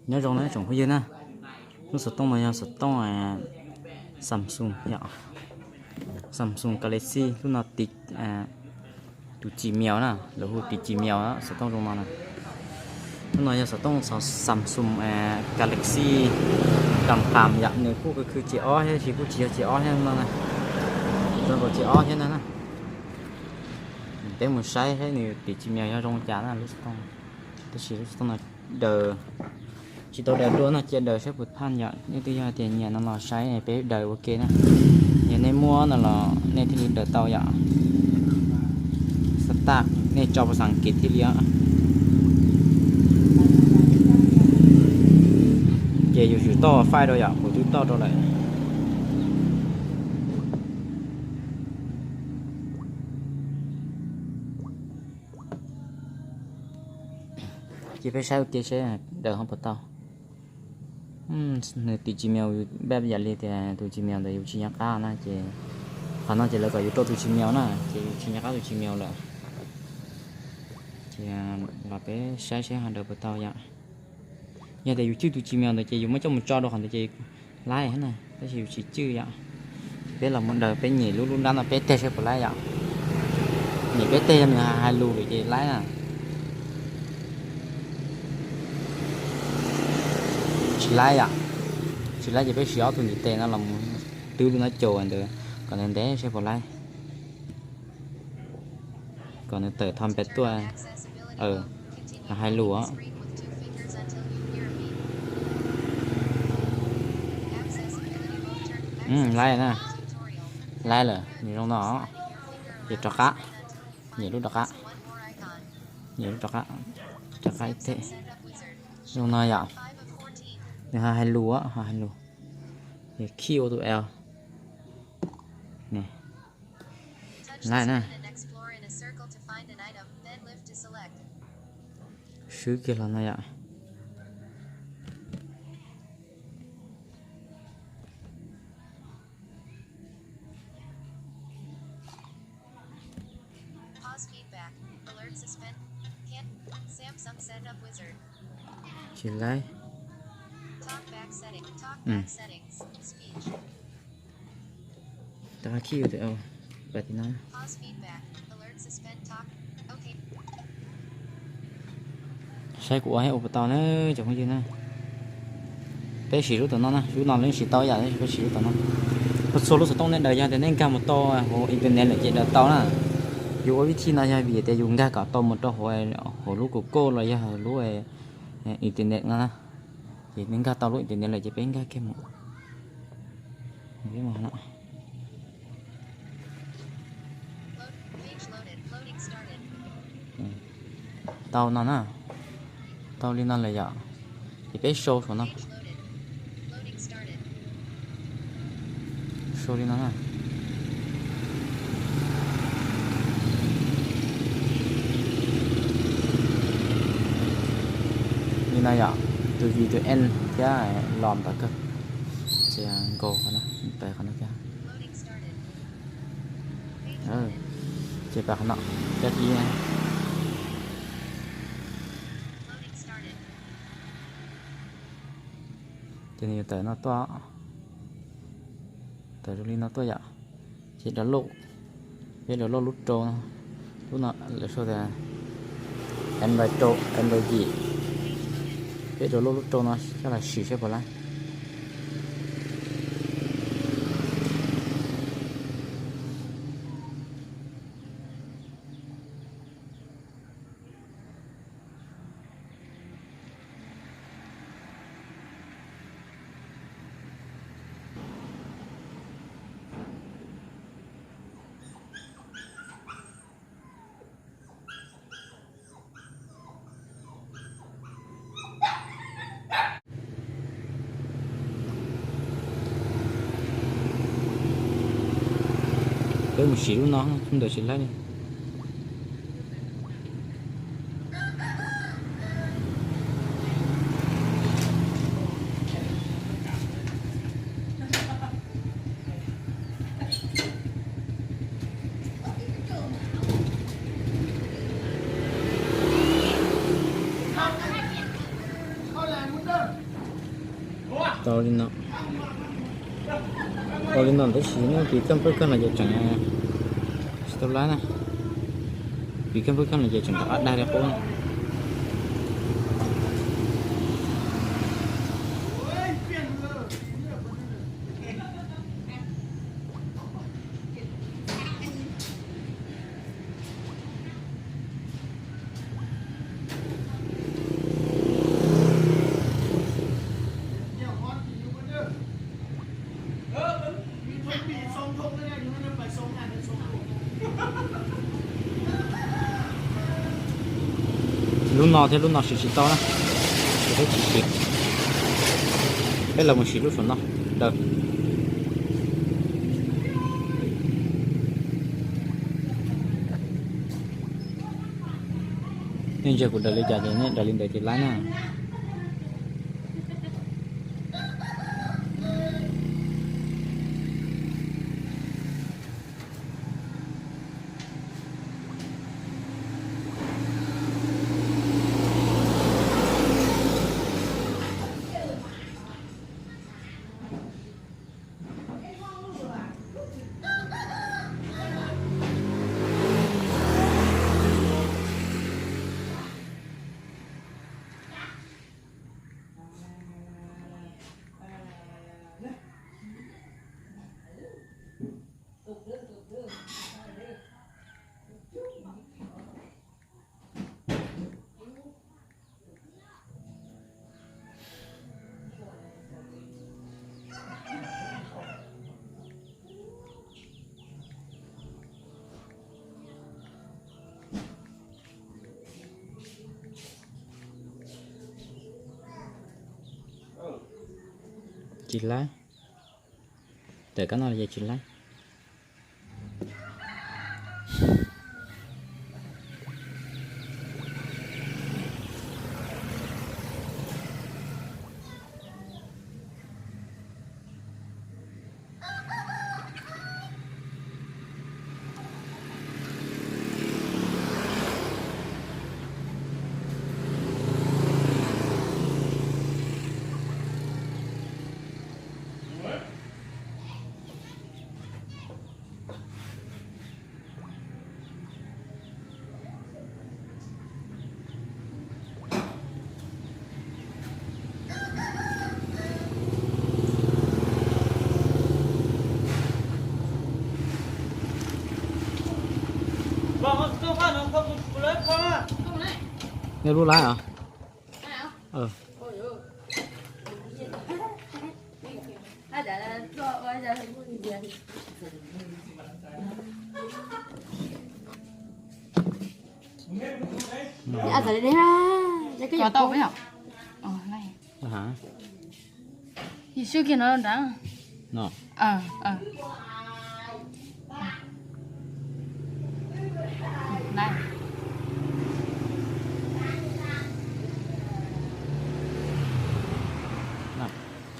Nyob zoo na tsoom phooj ywg na, lub xov tooj no yog xov tooj Samsung yom, Samsung Galaxy, lub no tiv tus Gmail na, lawv hu tiv Gmail na, xov tooj zoo no na. Lub no yog xov tooj Samsung Galaxy kam qam yom, nws kuj khwv khwv ces ob thiab, tsis kuj tsis yog ces ob thiab no na, zoo nkaus ces ob thiab no na. Peb mus saib saib nws tiv Gmail yog zoo cas na lub xov tooj. Tab sis lub xov tooj no daws, tsis tau daws dua no cia daws saib puas phaj yom. Nej twb yog tias nyiam no los saib peb daws ua ke na. Yog nej muaj no los nej thiaj li daws tau yom. Xab taj nej tso pas xas kiv thiaj li os. Ces yus tsum toj fais rau yom, kuv twb toj rau lawm. Ces peb saib ua ke seb daws ho puas tau. Nws tiv Gmail, peb yam li tias tus Gmail ntawd yus tsis nco qab na, ces qhov no ces lawv kom yus rau tus Gmail na, ces yus tsis nco qab tus Gmail lawm. Ces los peb saib seb ho daws puas tau yom. Yog tias yus cwj tus Gmail ntawd ces yus muab coj mus tso rau qhov ntawd ces laib na, tab sis yus tsis cwj yom. Peb los mus daws, peb nyem lub lub nrab no peb teg seb puas laib yom. Nyem peb teg, yog nws hais lus lawm ces laib na. Tsis laib yom. Tsis laib ces peb siv ob tug ntiv tes no los mus twb lub no caum ntawd kom ntev ntev seb puas laib. Kom nws tawm tho npe tuaj. Hais lus. Laib lawm, nws zoo no. Ces rov qab, nyem lub rov qab, nyem lub rov qab, rov qab ib teg. Zoo no yom. Nws ho hais lus, ho hais lus. Ces khij ua tus L. Laib na. Swb kiag los no yom. Tsis laib. Rov qab khij ua tus L, pas tim no. Saib kuv ua ua puas tau na cov phooj ywg na. Peb siv lub tom no na, lub no lawv yeej siv tau ib yam, peb siv lub tom no. Txhua txhua lub xov tooj nej daws yog tias nej nkag mus tau hauv internet lawm ces daws tau na. Yus ua vib thib no yog vim tias yus nkag kom tau mus rau hauv, hauv lub Google los yog hauv lub internet no na. Ces nej nkag tau lub internet lawm ces peb nkag kiag mus. Tau no na. Tau li no lawm yom. Ces peb sau saum no. Sau li no na. Li no yom, tus V tus N thiab los ntawd kawg. Ces nkaus qhov no, pais qhov no thiab. Ces pais qhov no, cov ib. Ces nws yuav tawm no tuaj, tawm zoo li no tuaj yom. Ces download, peb download lub rau no, lub no lawv sau tias Android rau, Android yim. Peb download lub rau no coj los sim seb puas laib. Peb mus sim lub no, lub ntawd tsis laib li. Tau li no, tau li no tab sis nej piv kab npawb kab no ces tseem tsis tau laib na. Piv kab npawb kab no ces tseem rov qab dag li qub na. Lub no thiab lub no siv tsis tau na, siv thiab tsis siv. Peb los mus siv lub saum no daws. Nej ntsia kuv daws li cas ces nej daws li ntawd ces laib na. Tsis laib. Tawm kab no los ces tsis laib. Nej lub laib os. Tau tau. Ib sub kiag no nrad.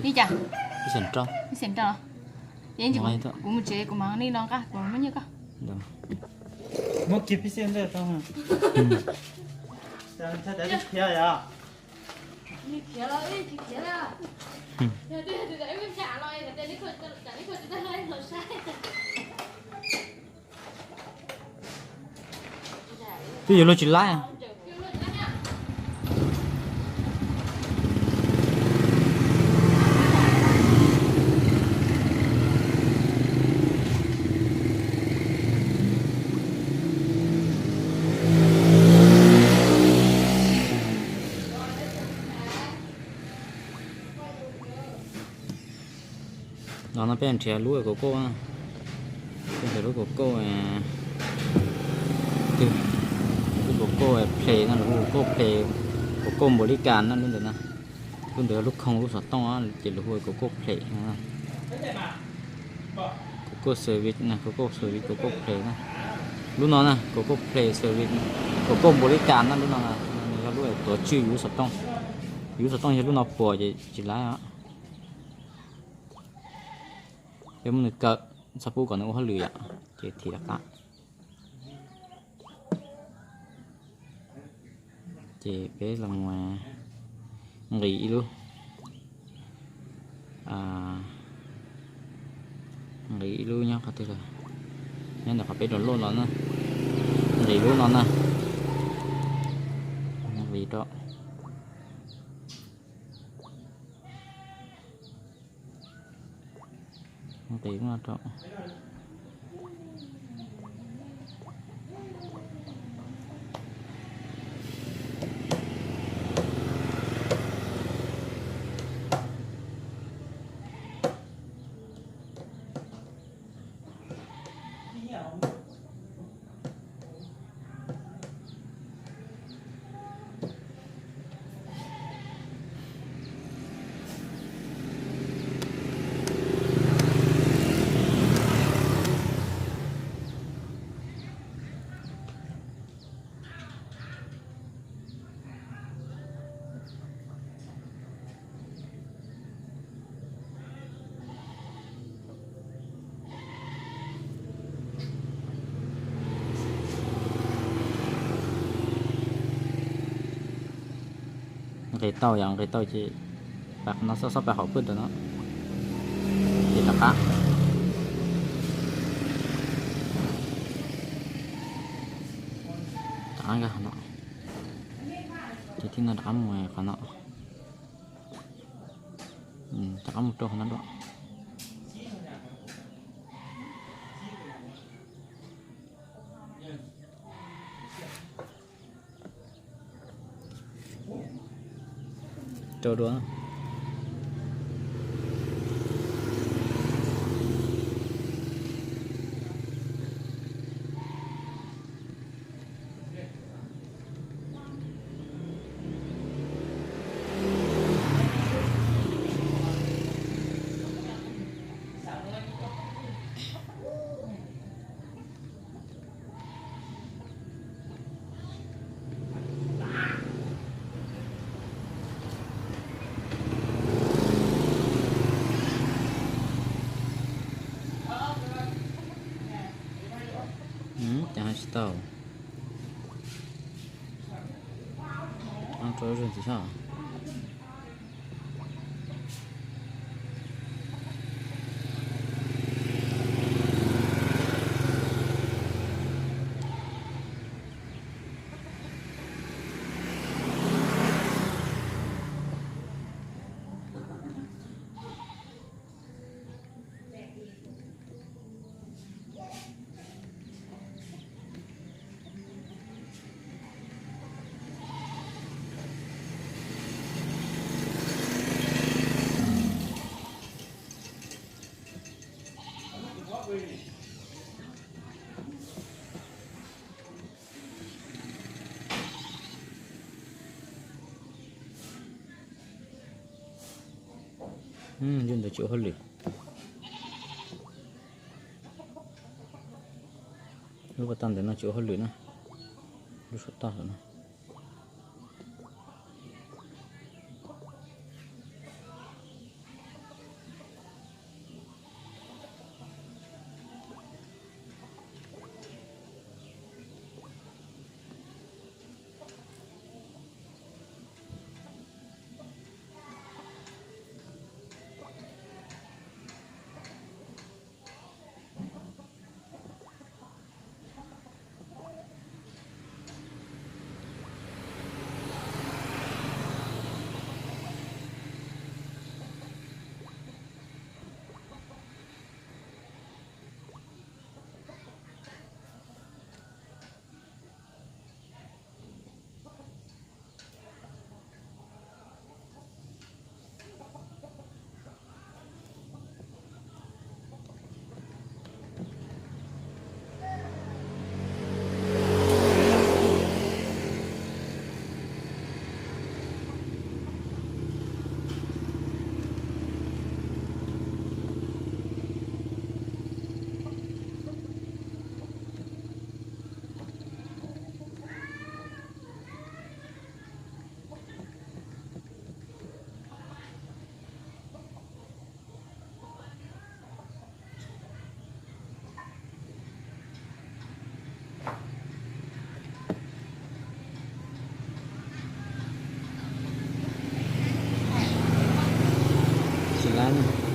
Li cas? Ib xeem rau. Kuv mus tsev kuv mam nij no nqa kuv muab nyiaj koj. Muab kiag pib xej ntej tau. Khiav yom. Twb yuav luag tsis laib. No no peb nrhiav lub kaum kauj, peb nrhiav lub kaum kauj, twg, lub kaum kauj ples no, lub kaum kauj ples, kaum kauj npaum li cas no lub ntawd na. Lub ntawd lub khoom lub xov tooj ces lawv hu ua kaum kauj ples no. Kaum kauj service na, kaum kauj service, kaum kauj ples na. Lub no na, kaum kauj ples service, kaum kauj npaum li cas na lub no na. Nws yog lub tuav tswj yus lub xov tooj. Yus lub xov tooj yog lub no puas ces tsis laib os. Peb muab nws kaw, txhob pub kom nws ua hauj lwm yom, ces thim rov qab. Ces peb los nqis ib lub. Nqis ib lub nyob qhov twg lawm? Nyob ntawm qhov peb download los na. Nqis lub no na. Nqis rau. Nqis lub no rau. Nqis tau yom, nqis tau ces pab qhov no, xob pab qhov pwj ntawm no ces rov qab, rov qab nkag qhov no, ces tib no rov qab mus qhov no, rov qab mus rau qhov no dua. Rau dua. Ces hais tsis tau. Rau zaug ntxiv saib. Yus ntawd tsis ua hauj lwm. Lub pas tag ntawm no tsis ua hauj lwm na. Lub saum toj no. Tsis lab ne.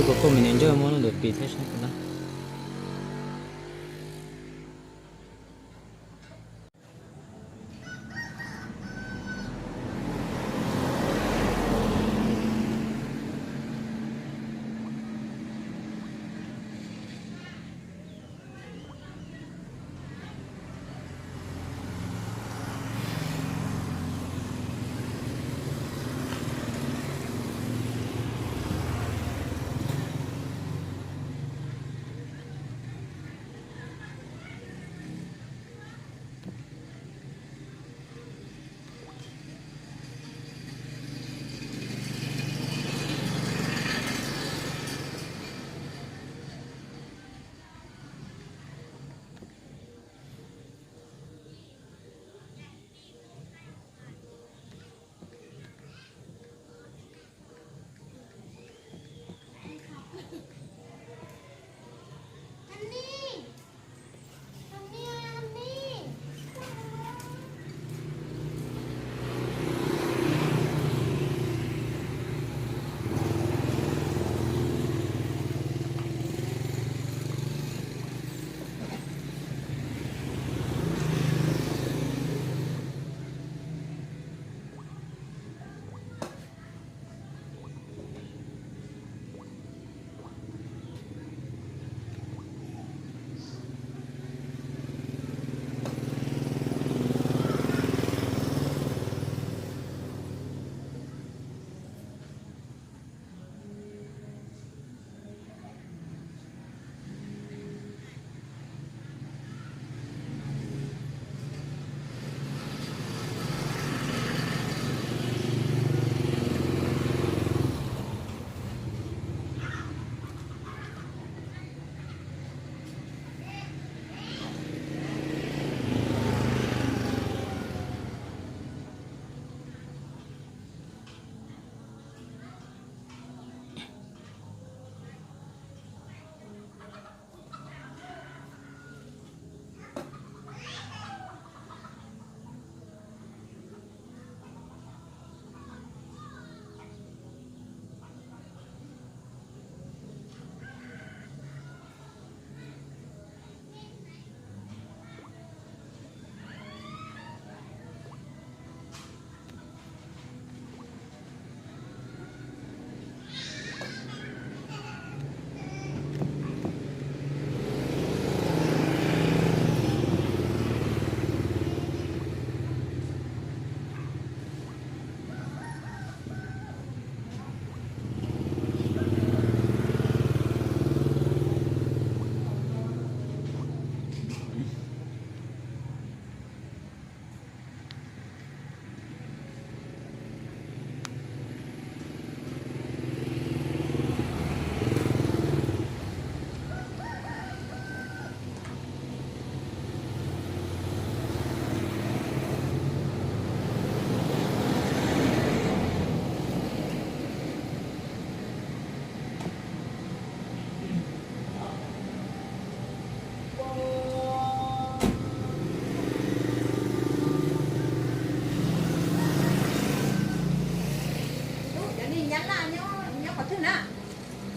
Kuv pom me niam ntsuag muab lub ntawd pis thiab sab ko na.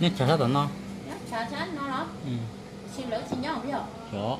Nyob tshav sab tom no. Xyov.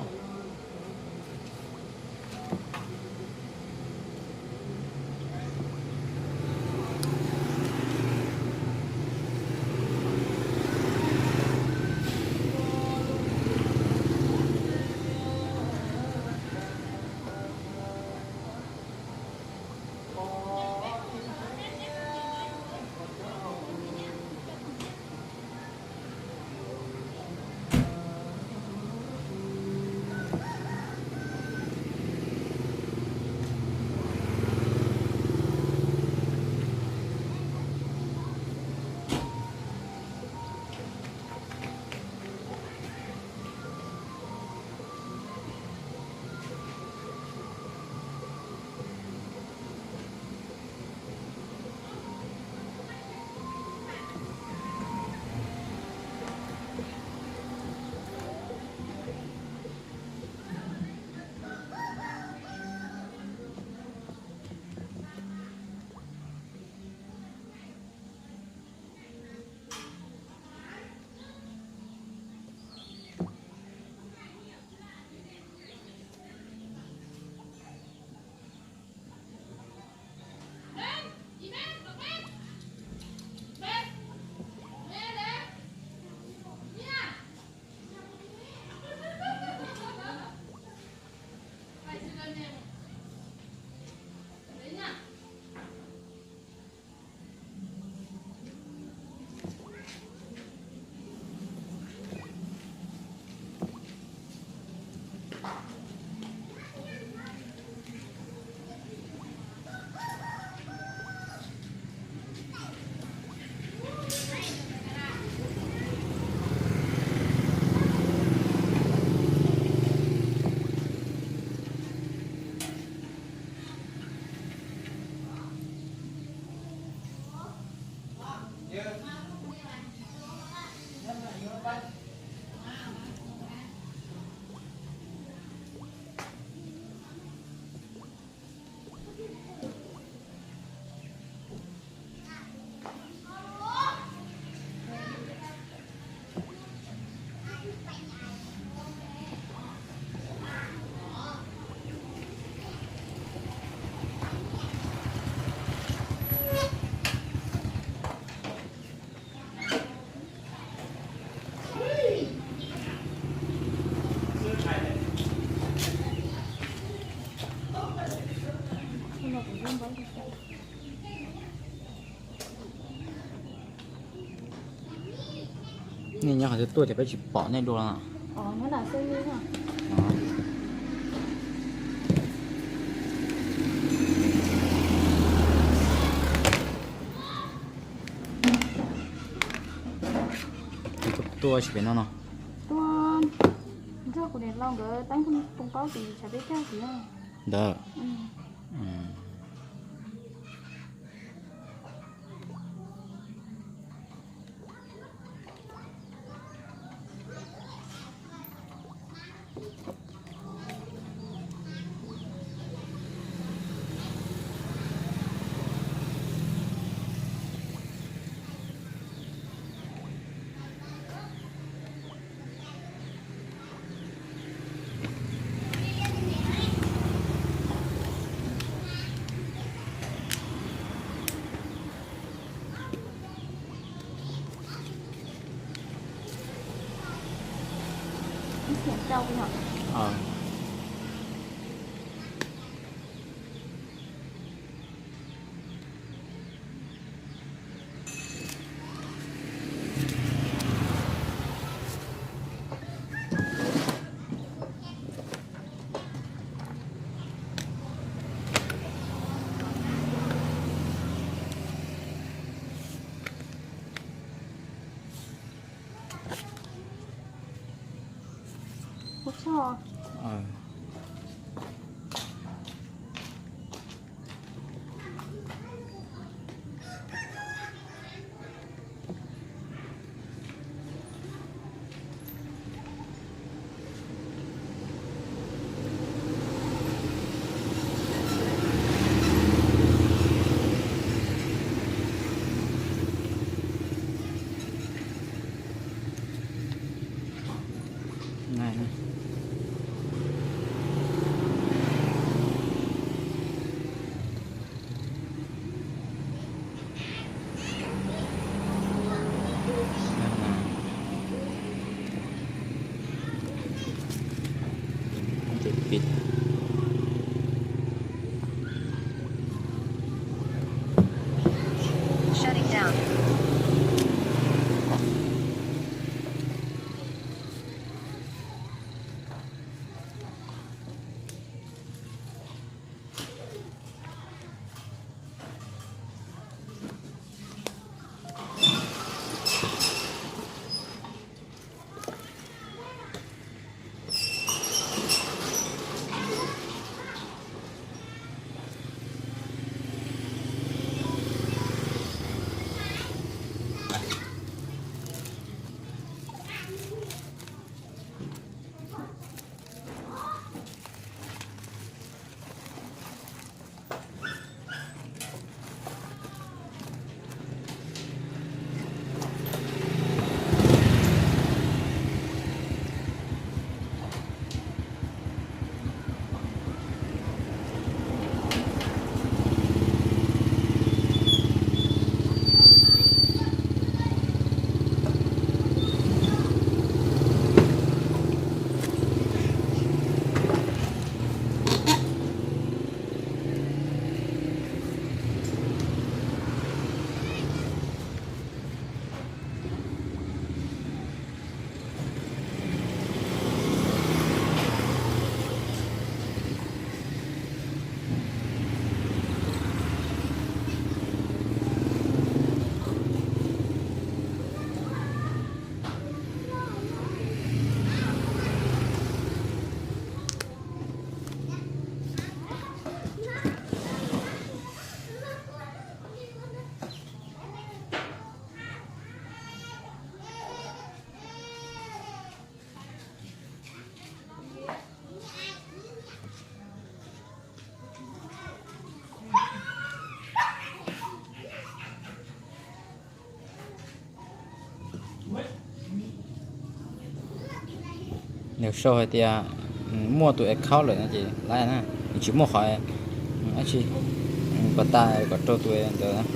Nej nyob qhov twg tuaj ces peb tsis pom nej dua los. Tuaj tsis pem no no. Tuaj nrog kuv niam laus nkawd teeb poo plaub tim tshav peb cag tim no. Ntawd. Nws sau hais tias muaj tus account lawm no ces lawv na, nws tsis muaj qhov dab tsi, pas tas kom raug tus ntawd.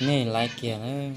Nej laiv kiag na.